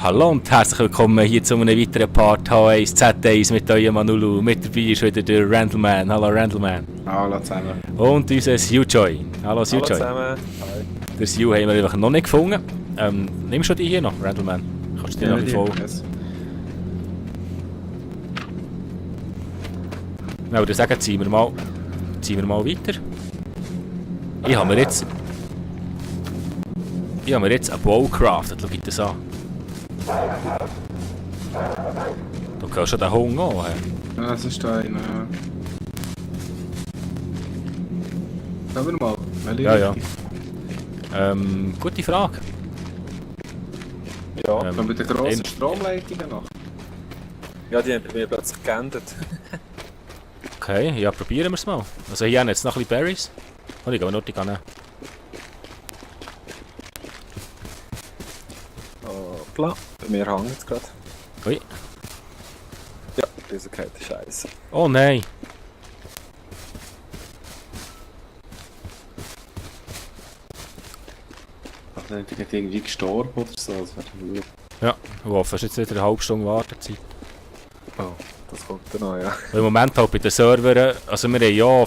Hallo und herzlich willkommen hier zu einem weiteren Part H1 Z1 mit eurem Manulu. Mit dabei ist wieder der Randleman. Hallo Randleman. Hallo zusammen. Und unser Sujoy. Hallo Sujoy. Hallo zusammen. Hi. Der Su haben wir einfach noch nicht gefunden. Nimmst du die hier noch, Randleman? Kannst du die noch ein bisschen voll? Yes. Ja, aber dann sagen, ziehen wir mal weiter. Ich habe mir jetzt einen Bow crafted. Schau das an. Du kannst schon den Hunger an. Ja, das ist einer, ja. Schauen wir mal. Ja. Gute Frage. Ja, Kommen mit den grossen Stromleitungen noch? ja, die haben bei mir plötzlich geändert. Okay, ja, probieren wir es mal. Also hier haben jetzt noch ein bisschen Berries. Und ich gehe noch die nehmen. Hoppla, bei mir hängt es gerade. Ui. Ja, diese Kette ist scheiße. Oh nein. Ach, dann sind die irgendwie gestorben oder so. Das wäre blöd. Ja, ich hoffe, es ist jetzt wieder eine halbe Stunde Wartezeit. Oh, das kommt dann noch, ja. Weil im Moment halt bei den Servern, also wir haben ja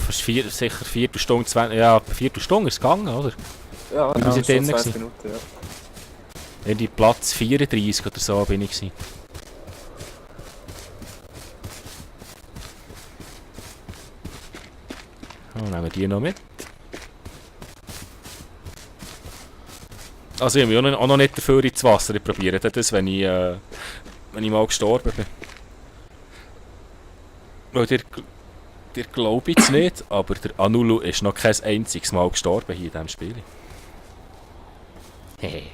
sicher Viertelstunde, 20, ja, eine Viertelstunde ist es gegangen, oder? Ja, wir sind drinnen 20 gewesen. Minuten, ja. In die Platz 34 oder so bin ich gewesen. Oh, nehmen wir die noch mit. Also ich habe auch noch nicht dafür ins Wasser. Ich probiere das, wenn ich mal gestorben bin. Weil dir glaube ich es nicht, aber der Anulu ist noch kein einziges Mal gestorben hier in diesem Spiel. Hehe.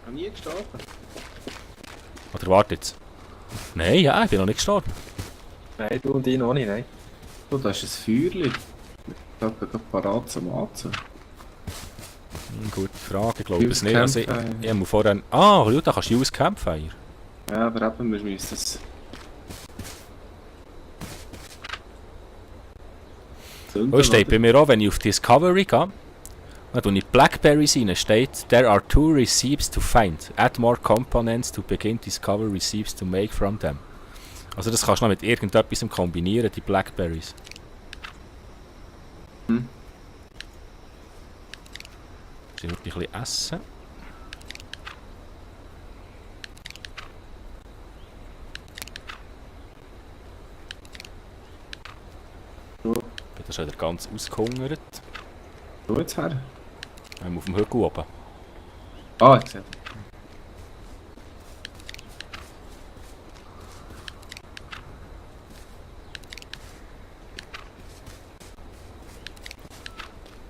Noch nie gestorben? Oder warte jetzt. Nein, ja, ich bin noch nicht gestorben. Nein, du und ich noch nicht, nein. Oh, da ist ein Feuerchen. Ich bin parat zum Atzen. Gute Frage, ich glaube es Use nicht. Also, ich habe vorher... Ah, schau, da kannst du Use Campfire. Ja, aber eben, wir müssen das... Oh, steht bei mir auch, wenn ich auf Discovery gehe, dann tue ich Blackberries rein, steht There are 2 recipes to find. Add more components to begin discover recipes to make from them. Also das kannst du noch mit irgendetwas kombinieren, die Blackberries. Hm. Ich würde ein bisschen essen. So. Ich bin da schon wieder ganz ausgehungert. Wo jetzt her? Auf dem Hügel oben. Ah, ich sehe.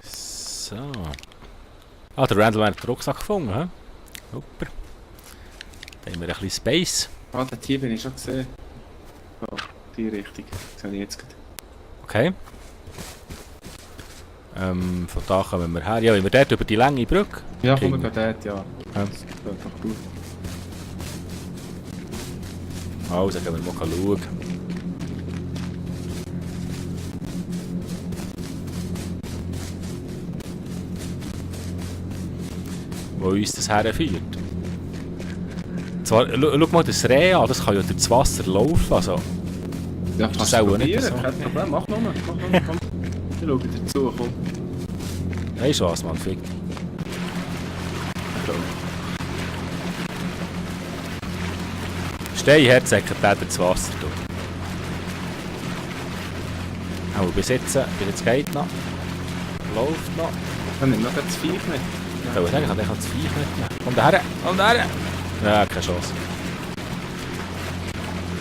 So. Ah, der Randleman hat den Rucksack gefunden, hä? Super. Da haben wir ein bisschen Space. Ah, den hier bin ich schon gesehen. Oh, die Richtung. Das sehe ich jetzt gerade. Okay. Von da kommen wir her. Ja, wenn wir dort über die lange Brücke. Ja, komm, wir King. gehen dort, ja. Ja. Das geht doch gut. Also, gehen wir mal schauen. Wo uns das herführt. Zwar, schau mal das Reh an, das kann ja durch das Wasser laufen. Also, Ja, Ist kannst das du auch nicht probieren, so? kein Problem. Mach nochmal, komm. Wir schauen dazu, komm. weisst du was, Mann? Fick. Steinherz säckert der durch das Wasser durch. Aber bis jetzt geht noch. Läuft noch. Dann nimm noch das Viech mit. Ich würde sagen, ich kann das Viech mitnehmen. Komm daher, komm daher! Ja, keine Chance.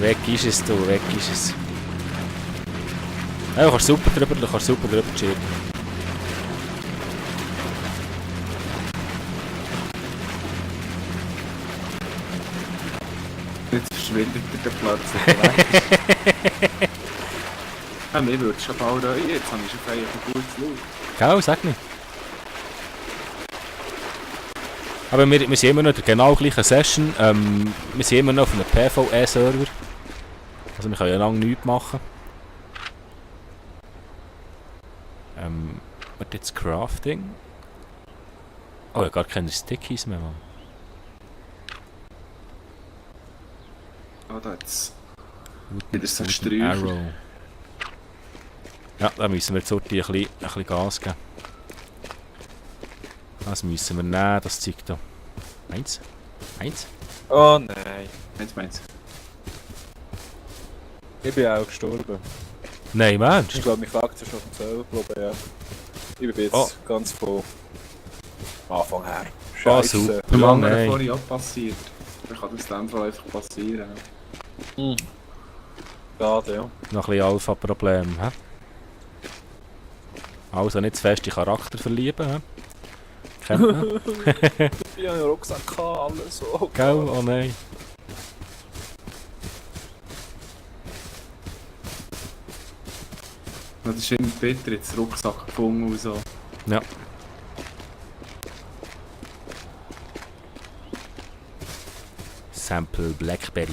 Weg ist es, du, weg ist es. Ja, du kannst super drüber chillen. Jetzt verschwindet der Platz. Ja, mir würde schon bald rein. Jetzt habe ich schon eigentlich ein gutes Loot. Genau, sag nicht. Aber wir sind immer noch in der genau gleichen Session. Wir sind immer noch auf einem PvE-Server. Also wir können ja lange nichts machen. Was jetzt Crafting? Oh, ich habe gar keine Stickies mehr, Mann. Ah, da jetzt. Wooden- Wieder so Wooden Sträucher. Arrow. Ja, da müssen wir jetzt heute ein bisschen Gas geben. Das müssen wir nehmen, das Zeug da. Eins. Oh nein. Meins. Ich bin auch gestorben. Nein, Mensch. Ich glaube, mein Fakt ist auf dem Serverprobe, ja. Ich bin jetzt Oh. ganz von Anfang her. Ah, Scheisse. super. Beim Ja, anderen nein. vorhin auch passiert. Dann kann das in dem Fall einfach passieren. Schade, ja. Noch ein bisschen Alpha-Problem, hä? Also nicht zu fest in Charakter verlieben, hä? Kennt man? Ich habe einen Rucksack gehabt, alles so. Gell? Oh nein. Das ist immer bitter, jetzt Rucksack gefunden und so. Ja. Sample Blackberry.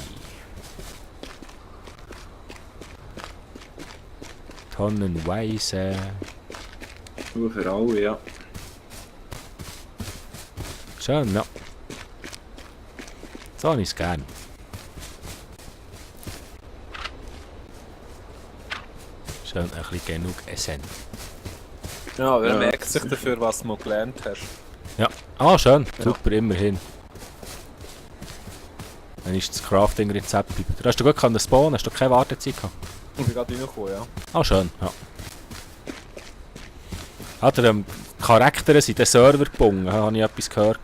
Tonnenweise. Nur für alle, ja. Schön, ja. So habe ich es gern. Schön, ein bisschen genug essen. Ja, wer Ja, merkt das sich ist dafür, was du mal gelernt hast? Ah, schön. Ja. Super, immerhin. Dann ist das Crafting-Rezept bleiben. Hast du gut können spawnen? Hast du keine Wartezeit gehabt? Ich bin gerade reingekommen, ja. Ah, schön, ja. Hat er Charaktere sind den Server gebunden? Habe ich etwas gehört?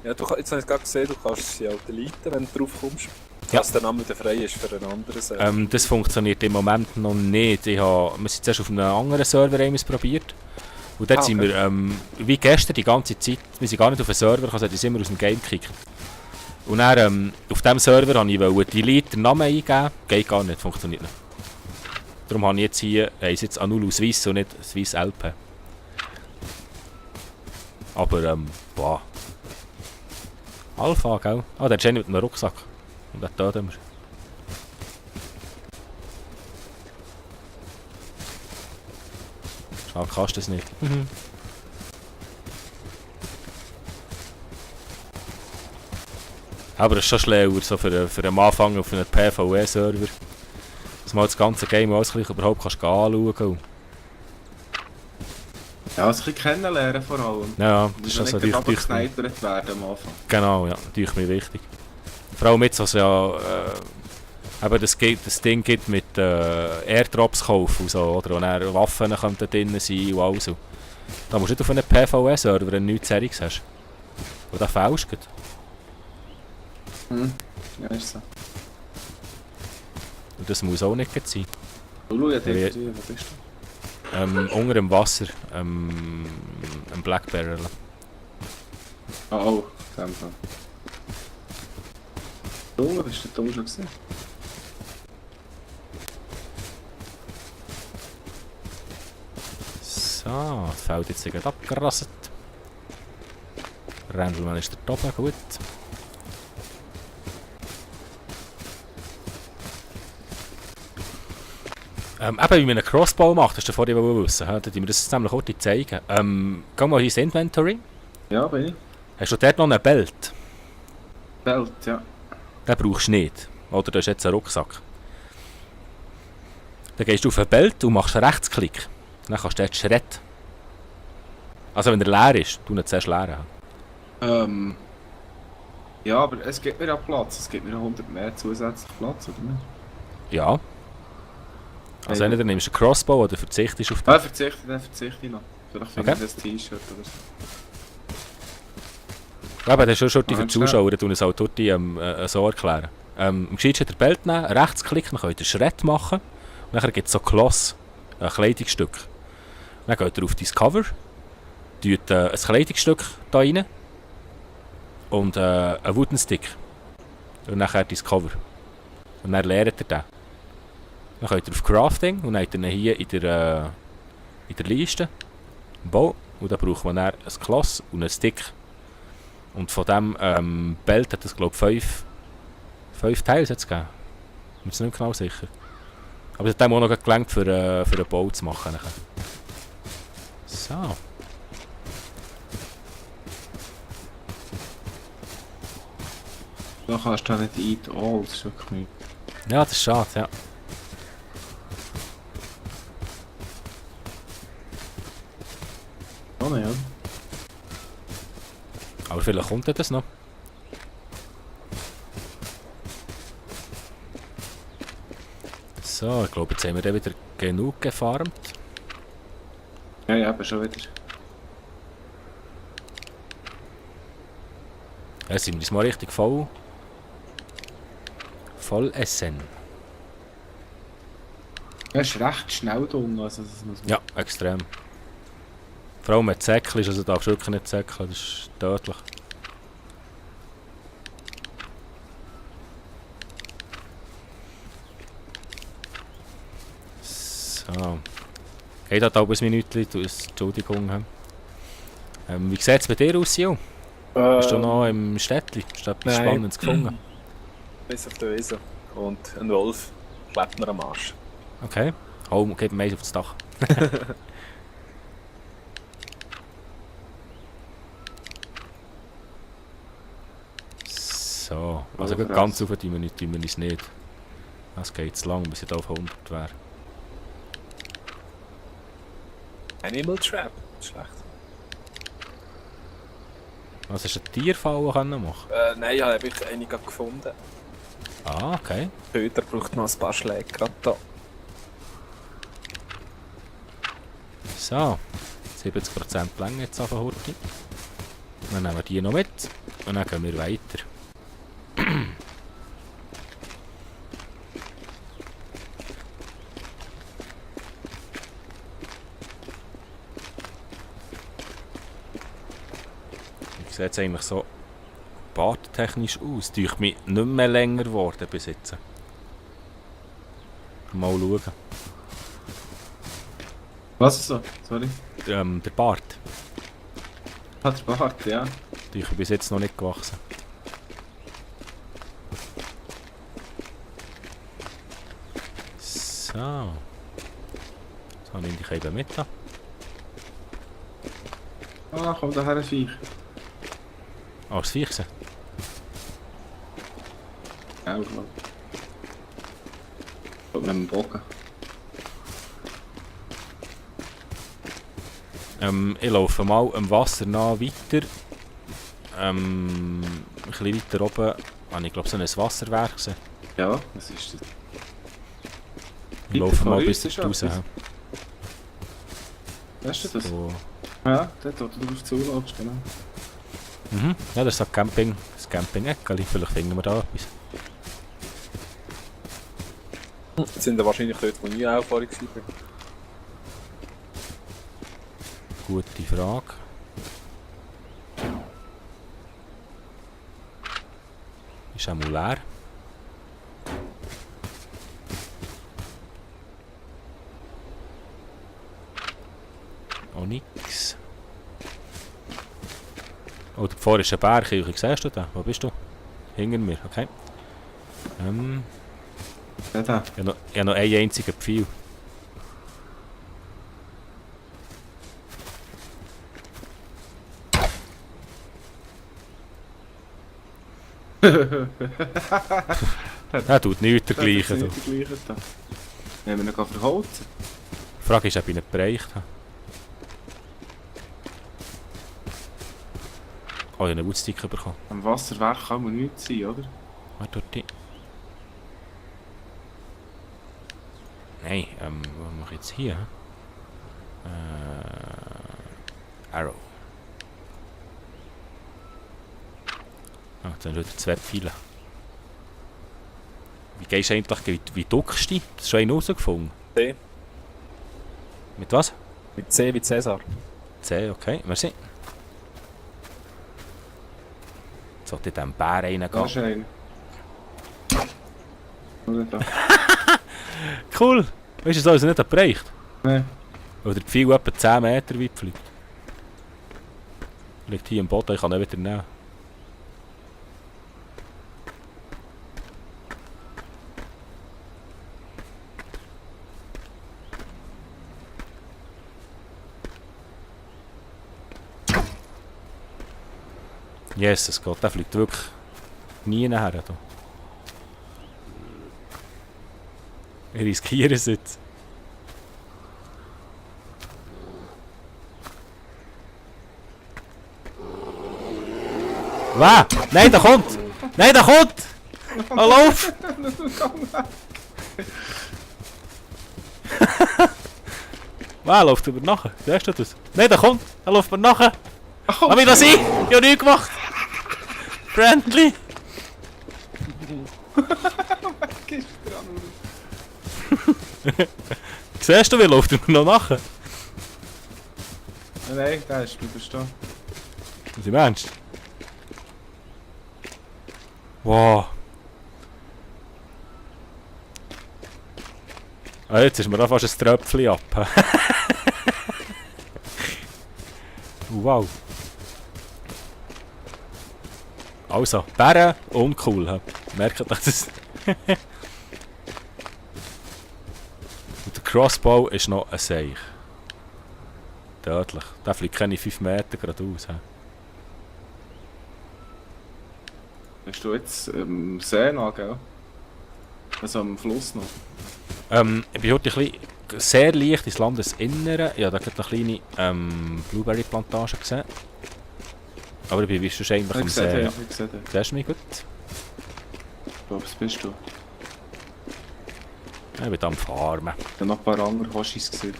Ja, jetzt habe ich gerade gesehen, du kannst sie auch deleten, wenn du drauf kommst. Ja. Dass der Name wieder frei ist für einen anderen Server. Das funktioniert im Moment noch nicht. Wir sind zuerst auf einem anderen Server probiert. Und dort sind wir, wie gestern, die ganze Zeit, wir sind gar nicht auf den Server gekommen, sondern sind immer aus dem Game gekickt. Und dann, auf diesem Server wollte ich Delete den Namen eingeben. Geht gar nicht, funktioniert nicht. Darum habe ich jetzt hier, ist jetzt Anulu Swiss und nicht Swiss LP. Aber, boah. Alpha, gell? Ah, der Jenny mit einem Rucksack. Und den töten wir. Schade, kannst du das nicht. Aber es ist schon schlauer, so für den Anfang auf einem PvE-Server. Dass man das ganze Game alles überhaupt kannst anschauen kann. Ja, das ein bisschen kennenlernen vor allem. Ja, Das das ist ist also nicht einfach durch gesnipert werden am Anfang. Genau, ja, natürlich mir wichtig. Vor allem jetzt, was ja eben das Ding gibt mit Airdrops kaufen und so, oder? Und dann Waffen könnten drin sein und alles. Da musst du nicht auf einen PvE-Server, wenn du nichts Seriges hast. Und da fällst du. Ja, ist so. Und das muss auch nicht sein. Lulu, ja, Ja. wo bist du? Unter dem Wasser, ein Black Barrel. Oh, in dem Fall. Lulu, hast du den schon gesehen? So, das Feld jetzt gerade abgerasselt. Randleman ist der oben, gut. Eben wie man einen Crossbow macht, hast du vorhin wissen, dann wir das nämlich kurz zeigen. Geh mal hier ins Inventory. Ja, bin ich. Hast du dort noch einen Belt? Belt, ja. Den brauchst du nicht. Oder du hast jetzt einen Rucksack. Dann gehst du auf den Belt und machst einen Rechtsklick. Dann kannst du dort Schritt. Also wenn er leer ist, du ihn zuerst leer haben. Ja, aber es gibt mir ja Platz. Es gibt mir 100 mehr zusätzlich Platz, oder nicht? Ja. Also entweder nimmst du einen Crossbow oder verzichtest auf den. Ah, verzichte ich noch. Vielleicht finde Okay. ich das T-Shirt oder so. Ja, aber das ist schon die für Ah, die Zuschauer, die es auch dort so erklären. Am gescheitsten den Belt nehmen, rechtsklicken, dann könnt ihr Schritt machen. Und dann gibt es so Kloss, ein Kleidungsstück. Dann geht ihr auf Discover, tut ein Kleidungsstück da rein und einen Wooden Stick. Und dann Discover. Und dann lernt ihr den. Dann könnt ihr auf Crafting und dann habt ihr ihn hier in der Liste. Bau. Und dann braucht man dann ein Kloss und einen Stick. Und von diesem Belt hat es, glaube ich, 5 Teile gegeben. Ich bin mir nicht genau sicher. Aber es hat dem auch noch gelangt, für einen Bau zu machen. Nachher. So. Da kannst du nicht eat all, das ist wirklich nicht. Ja, das ist schade, ja. Oh nein, ja. Aber vielleicht kommt ja das noch. So, ich glaube, jetzt haben wir dann wieder genug gefarmt. Ja, ja, aber schon wieder. Jetzt sind wir uns mal richtig voll essen. Er ist recht schnell da unten, also das muss man... Ja, extrem. Vor allem mit Säckchen, also darfst du wirklich nicht säckeln, das ist tödlich. So. Geht halt auch ein Minütchen, Entschuldigung. Wie sieht es bei dir aus, Sil? Bist du noch im Städtli? Hast du etwas Nein. Spannendes gefunden? Bis auf der Wiese. Und ein Wolf klebt mir am Arsch. Okay. Hau, gib mir eins auf das Dach. So, also Oh, krass. ganz auf tun wir uns nicht. Das geht zu lang, bis ich da auf 100 wäre. Animal Trap. Schlecht. Was hast du ein Tierfallen können machen? Nein, ich habe wirklich einige gefunden. Ah, okay. Köder braucht noch ein paar Schläge gerade da. So, 70% Länge jetzt auf der Horti. Dann nehmen wir die noch mit und dann gehen wir weiter. Wie sieht es eigentlich so barttechnisch aus? Täuscht mich nicht mehr länger geworden bis jetzt. Mal schauen. Was ist so? Sorry. Der Bart. Hat der Bart, ja. Ich bin bis jetzt noch nicht gewachsen. So. So, nehme ich eben mit. Da. Ah, komm daher, Viech. Ah, das Viech. Ja, ich glaube. Mit dem Bogen. Ich laufe mal am Wasser nach weiter. Ein bisschen weiter oben habe ich glaube so ein Wasserwerk gesehen. Ja, was ist das? Ich laufe von mal uns bis ist raus. etwas. Weißt du das? So. Ja, dort, wo du drauf zulaufst, genau. Mhm. Ja, das ist ein das Camping-Eckeli. Vielleicht finden wir da etwas. Jetzt sind wir wahrscheinlich dort, wo ich auch vorhin war. Gute Frage. Ist auch mal leer. Auch nix. Oh, da vorne ist ein Bergkirche. Siehst du den? Wo bist du? Hinter mir, okay. Ja, da. Ich habe noch einen einzigen Pfeil. Er tut nichts dergleichen. Das ist nicht der gleiche da. Nehmen wir ihn verholzen? Die Frage ist, ob ich ihn bereicht habe. Oh, ich habe einen Woodstick bekommen. Am Wasserwerk kann man nichts sein, oder? Warte, dort. Nein, was mache ich jetzt hier? Arrow. Ah, jetzt sind wieder 2 Pfeile. Wie gehst du eigentlich, wie duckst du dich? Das ist schon einen rausgefunden. C. Mit was? Mit C wie Cäsar. C, okay, merci. Jetzt sollte ich in diesen Bär Da reingehen. ist einer. Oder da? Cool! Weißt du, es also nicht erreicht? Nein. Weil der Pfeil etwa 10 Meter weit fliegt. Liegt hier im Boden, ich kann ihn wieder nehmen. Jesus Gott, der fliegt wirklich nie nachher. Da. Wir riskieren es jetzt. Was? Nein, da kommt! Nein, da kommt! Lauf! Was? Läuft über nachher? Siehst du das? Nein, da kommt! Er läuft mir nachher! Hab ich das ein? Ich hab nichts gemacht! Friendly! Siehst du, wie läuft er mir noch nachher? Nein, der ist du da. Was im Ernst? Wow. Ah, jetzt ist mir da fast ein Tröpfchen ab. Wow. Also, Bären uncool. Merkt euch das? Und der Crossbow ist noch ein Seich. Tödlich. Der fliegt keine 5 Meter geradeaus. Hast du jetzt See noch, gell? Also am Fluss noch. Ich bin heute ein bisschen sehr leicht ins Landesinnere. Ja, da gibt es eine kleine Blueberry-Plantage gesehen. Aber ich bin wie schon eigentlich am See. Ja, ich sehe den. Siehst du mich gut? Was bist du? Ja, ich bin da am Farmen. Ich habe noch ein paar andere Hoshis gesehen.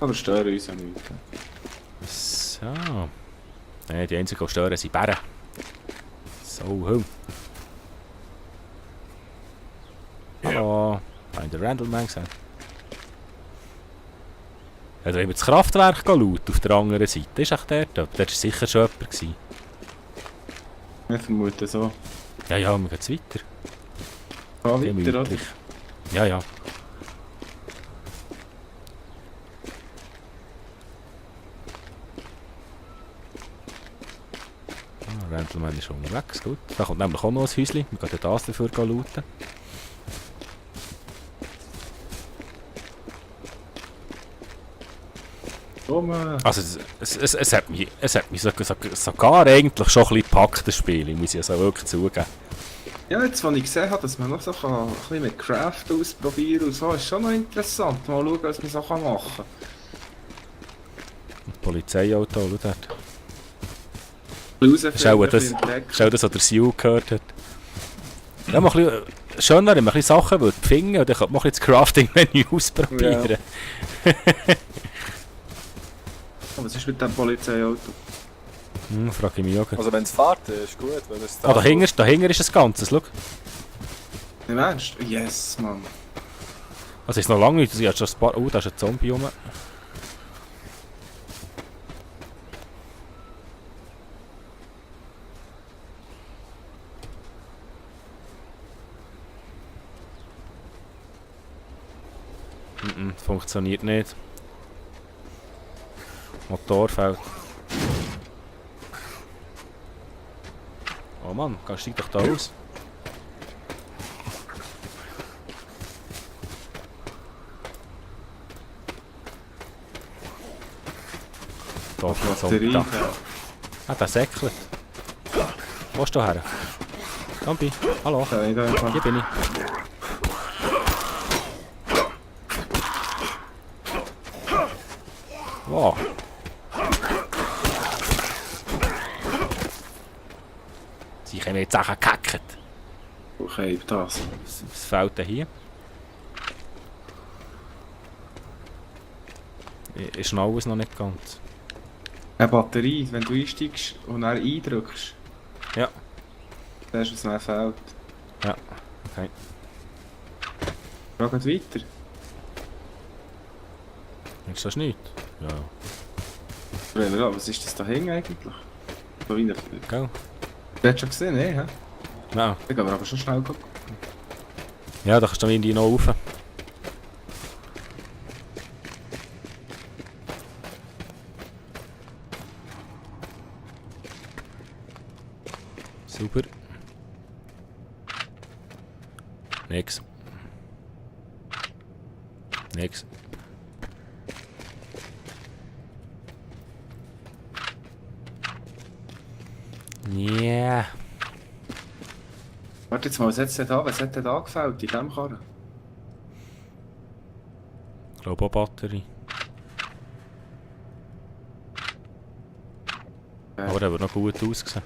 Aber stören uns ja nicht. So. Nein, die einzigen, die stören, sind Bären. So, hum. Hallo. Habe ich den Randleman gesehen? Hat er über das Kraftwerk geschaut, auf der anderen Seite? Ist echt dort? Dort war sicher schon jemand gewesen. Ich vermute so. Ja, ja, wir gehen weiter. Ah, weiter, oder? Gemütlich. Ja, ja. Ah, Randleman ist unterwegs, gut. Da kommt nämlich auch noch ein Häuschen. Wir gehen das dafür looten. Also es hat mich sogar eigentlich schon ein bisschen gepackt, das Spiel, muss ich also wirklich zugeben. Ja, jetzt, als ich gesehen habe, dass man noch so ein bisschen mit Craft ausprobieren und so, ist schon noch interessant. Mal schauen, was man so machen kann. Ein Polizeiauto, schau dort. Schau das, was der Siu gehört hat. Ja, mal ein bisschen schöner, wenn man ein bisschen Sachen finden und dann könnte man ein bisschen das Crafting-Menü ausprobieren. Ja. Was ist mit dem Polizeiauto? Frage ich mich auch. Also wenn es fährt, ist gut. Wenn es dahinter ist das Ganze, schau. Im Ernst? Yes, Mann. Also ist noch lange nicht, ich schon ein paar... Oh, da ist ein Zombie rum. Funktioniert nicht. Motor fällt. Oh Mann, steig doch da aus. Da, Batterie. da. Ah, der säckelt. Wo bist du her? Zombie, hallo. Hier bin ich. Wow. Sie haben jetzt Sachen gekackt. Okay, das. Was fehlt denn hier? Ist noch alles noch nicht ganz. Eine Batterie, wenn du einsteigst und dann eindrückst. Ja. Das ist, was mir fehlt. Ja, okay. Frag weiter. Ist das nicht? Ja. Was ist das da hinten eigentlich? So wie Gell? Du hast schon gesehen, ne? Hä? Ja. Ich gehen wir aber schon schnell gucken. Ja, da kannst du irgendwie noch rauf. Super. Nix. Nix. Ja. Warte jetzt mal, was hat denn da gefällt in diesem Karren? Ich glaube auch Batterie. Aber der wird noch gut ausgesehen.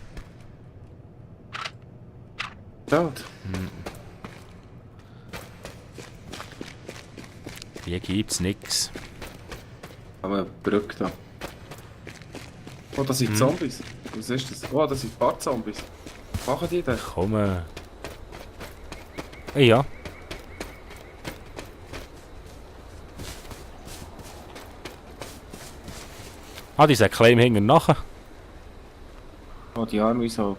Dort? Hier gibt's nix. Aber eine Brücke da. Oh, das sind Zombies. Was ist das? Oh, das sind ein paar Zombies. Was machen die denn? Komm. Hey, ja. Ah, die sind klein hinten nachher. Oh, die Arme so.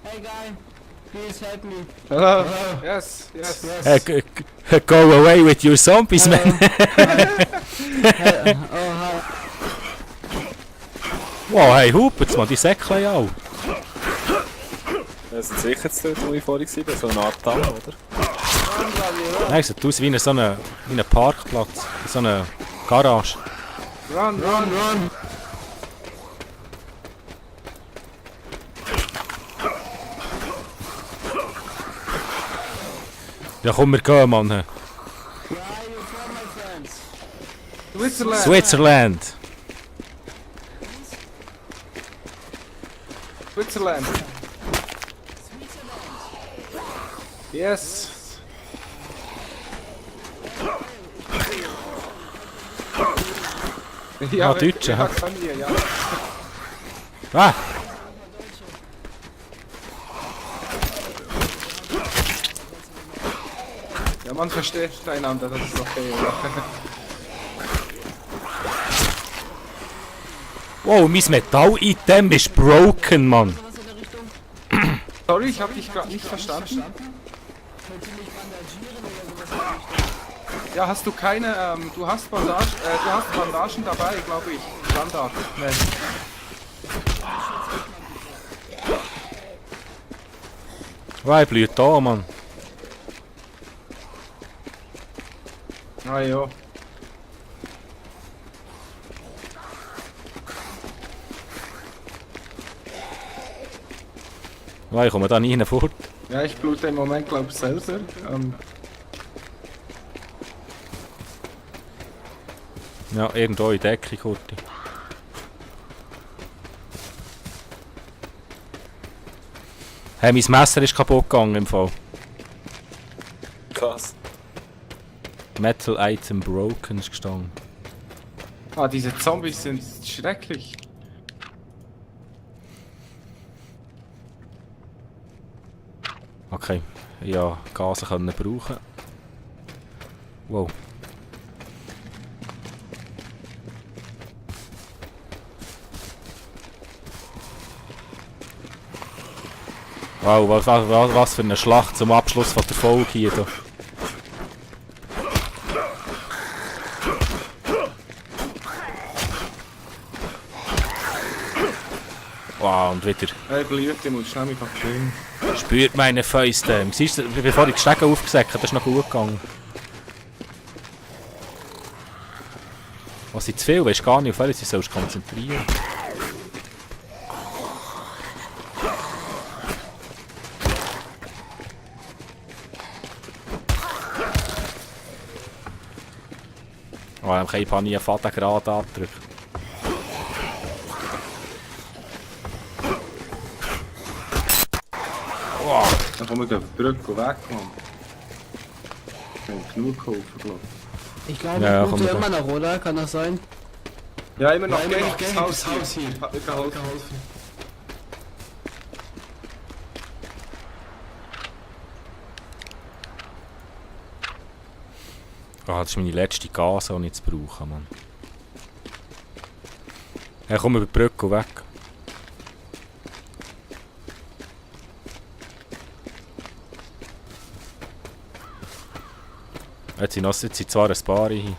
Hey guy, please help me. Hello. Yes, yes. Go away with your zombies, man. Oh hi. Wow, hey, hupet's mal, die Säckchen auch. Das sind sicher das dort, wo ich vorhin war, so eine Art Damm, oder? Nein, es sieht aus wie so ein Parkplatz, so eine Garage. Run, run, run. Ja, komm, wir gehen, Mann. Where are you from, my friends? Switzerland. Switzerland. Switzerland. Yes. Ja, Deutsche, ja, hä? kann ich, ja. Ah, Ja, man versteht einander, das ist okay. Ja. wow, mein Metall-Item ist broken, Mann. Was in der Richtung? Sorry, ich habe dich gerade nicht verstanden. Könnt ihr mich bandagieren oder sowas in der Richtung? Ja, hast du keine, du hast Bandagen dabei, glaube ich. Standard. Nee. Wow, ich blüht da, Mann. Ah ja. Wow, ich komme da nie fort. Ja, ich blute im Moment, glaube ich, selber. Ja, irgendwo in der Ecke, Kurti. Hey, mein Messer ist kaputt gegangen im Fall. Krass. Metal Item broken ist gestanden. Ah, diese Zombies sind schrecklich. Okay, ja, Gase können brauchen. Wow. Wow, was für eine Schlacht zum Abschluss von der Folge hier. Da. Wow, und wieder. Hey, blüht, ich muss schnell mich abkühlen. Spürt meine Fäuste. Siehst du, bevor ich die Stege aufgesägt habe, das ist noch gut gegangen. Was sind zu viel? Weißt gar nicht, auf welche du sollst konzentrieren. Oh, ich habe nie einen Faden gerade angedrückt. Dann komme ich auf die Brücke weg, Mann. Ich habe genug geholfen, glaube Ich glaube, Ja, ich komm, blute komm. immer noch, oder? Kann das sein? ich. Ja, immer noch, Ja, immer noch, gängig, gängig, das Haus hier. Hat mir geholfen. Ah, das ist meine letzte Gase, die ich jetzt brauche, Mann. Ja, komm über die Brücke und weg. Jetzt sind zwar ein paar hier.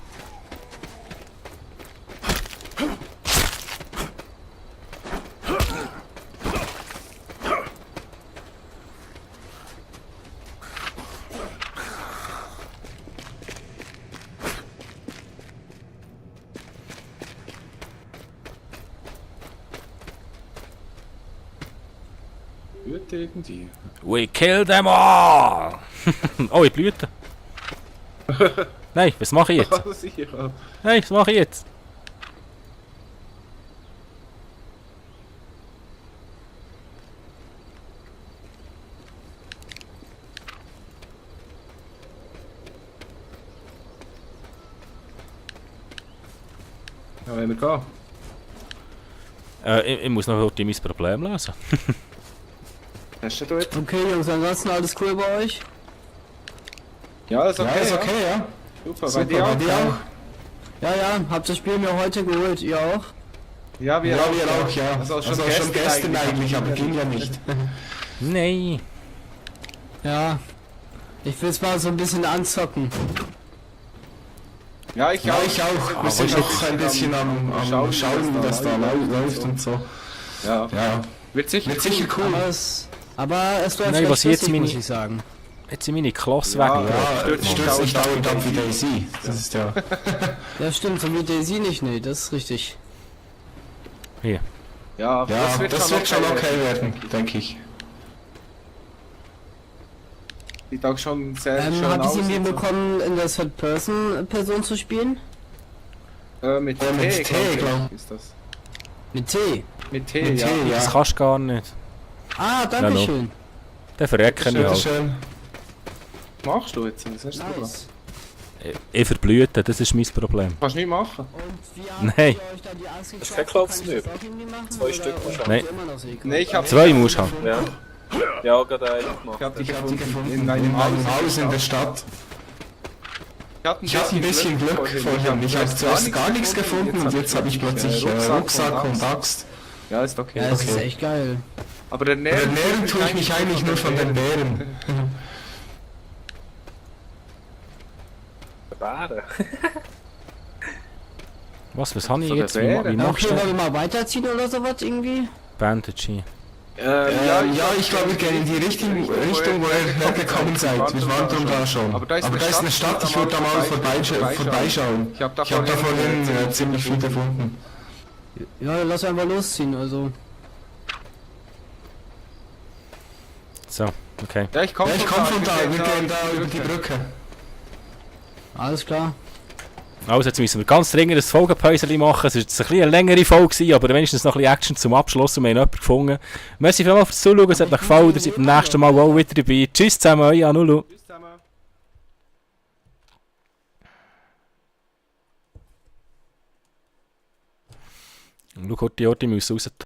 Blüte irgendwie. We kill them all! Oh, ich blüte. Nein, was mache ich jetzt? Was ich hier? Nein, was mache ich jetzt? Ja, wenn wir gehen. Ich muss noch heute mein Problem lösen. Hast du jetzt? Okay, Jungs, ansonsten alles cool bei euch? Ja, ist okay. Ja, ist okay, ja. Super, Super, bei dir auch? Ja, ja, habt das Spiel mir heute geholt, ihr auch? Ja, wir Ja, wir auch, ja. Also schon gestern eigentlich, aber ging ja nicht. Nein. Ja. Ich will es mal so ein bisschen anzocken. Ja, ich Ja, auch. ich auch. Ah, Wir sind was noch ein bisschen am Schauen, Schauen, wie das da läuft und so. Ja. Ja, Wird sicher wird sicher cool. Aber es läuft Nein, recht was jetzt flüssig, meine- muss ich sagen. Jetzt sind meine Kloss Ja, weg. Ja, Stürzt stürzt nicht dauernd dauernd ab ab wie wie Daisy. Das ist ja... Ja, stimmt, so wie Daisy nicht, nee, das ist richtig. Hier. Ja, Ja, das wird schon okay werden, denke ich. Sieht auch schon sehr schön Habt ihr aus. es irgendwie und so. bekommen, in der Third-Person-Person zu spielen? Mit mit T, T, glaub. ist das. Mit T. Mit T, Mit ja. T, Das ja. kannst du gar nicht. Ah, danke schön. Den verrecken ich halt. Schön. Was machst du jetzt? Was hast du da? Nice. Ich verblüte, das ist mein Problem. Kannst du nicht machen. Und wie Nein. habt ihr euch dann die Angst Das geklopft? verklopft's Kann ich das nicht. auch irgendwie machen, 2 oder- Stück oder wahrscheinlich. Nein. habt ihr immer noch Segel? Nee, ich hab 2 musst du haben. Ja. Ja, gerade einen gemacht. Ich hab die Ich habe die gefunden gefunden in einem Haus in der Stadt. Ich hatte ein bisschen Glück vorhin. Ich habe zuerst gar nichts gefunden und jetzt habe ich plötzlich Rucksack und Axt. Ja, ist okay. Ja, das ist Okay. echt geil. Aber der Ernähren tue ich mich eigentlich nur von den Bären. Bade. Was habe ich Von der jetzt? Wie, Beere. wie Ja, machst okay, du wollen das? wir mal weiterziehen oder sowas irgendwie? Bandage hier. Ja, ich glaube, wir gehen in die Richtung, wo ihr hergekommen seid. Wir waren drum da schon. Aber da ist eine Stadt, ich würde da mal vorbeischauen. Ich hab da Ich habe da vorhin vorhin ziemlich viel gefunden. Ja, lass einfach losziehen, also. So, okay. Ja, ich komme Ja, ich komme von da, wir gehen da über die Brücke. Alles klar. Also jetzt müssen wir ganz dringend ein Folgenpäuschen machen. Es war jetzt ein bisschen eine längere Folge, gewesen, aber wenigstens noch ein bisschen Action zum Abschluss und wir haben jemanden gefunden. Merci vielmals fürs Zuschauen, es hat euch gefallen, ihr seid beim nächsten Mal auch wieder dabei. Tschüss zusammen, euer Anulu. Tschüss zusammen. Schau, die Orte müssen raus.